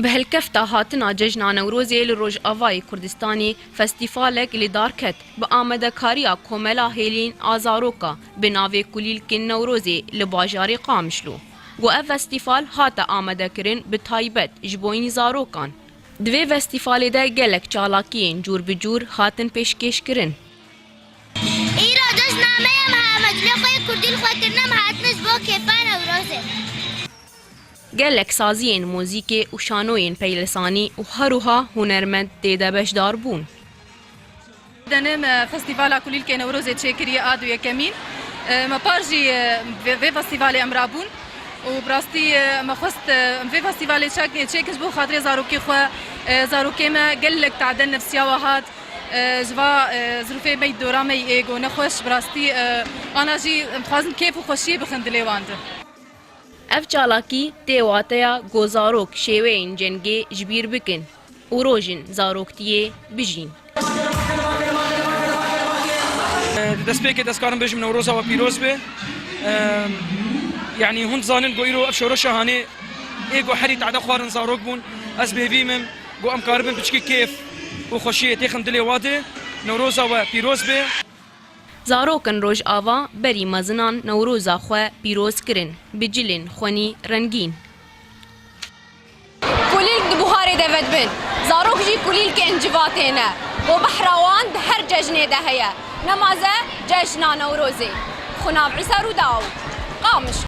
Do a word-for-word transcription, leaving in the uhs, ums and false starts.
Bi helkefta hatina Cejna Newrozê li Rojavayê Kurdistanê festîfalek li dar ket, bi amadekariya Komela Hêlîn a Zaroka bi navê Kulîlkên Newrozê li bajarê Qamişlo. Ku ev festîfal hate amadekirin bi taybet ji boyî zarokan. Di vê festîfalê de gelek çalakiyên cûr bi cûr hatin pêşkêşkirin. Îro cejna me ye, me heme dilê xwe yê kurdî li xwe kirine, me hatine ji bo kêfa Newrozê. Gelek saziyên muzîkê û şanoyên peylesanî û her wiha hunermend tê de beşdar bûn. Denim, e, Festîvala Kulîlkê Newrozê çêkiriye a du yekemîn. E, me par jî, e, vê, vê festîvalê em rabûn û bi rastî, e, me xwest, e, em vê festîvalê çak-, çêkin ji bo xatirê zarokê xwe. E, zarokê me gelek tade nefsiya we hat. E, ji va, e, zirûfê me yî dora me yî ê go nexweş, bi rastî, e, ana jî em dixwazin kêf û xweşiyê bixin dilê wan de. Ev çalakî tê wateya ku zarok şêweyên cengê ji bîr bikin û rojên zaroktiyê bijîn. Di destpêkê de ez karim bêjim Newroza we pîroz be. Em, yanî hûn dizanin ku îro ev şoreşa hanê ê ku herî tade xwarin zarok bûn. Ez bêvî me ku em karibin piçkî kêf û xweşiyê têxin dilê wa de. Newroza we pîroz be. Zarokin Rojava berî mezinan Newroza xwe pîroz kirin bi cilên xwenî rengîn. Kulîlk di buharê de vedibin. Zarok jî kulîlkên civatê ne. Û behra wan di her cejnê de heye. Nemaze cejna Newrozê. Xwe nav Îsa Rûdaw. Qamiş.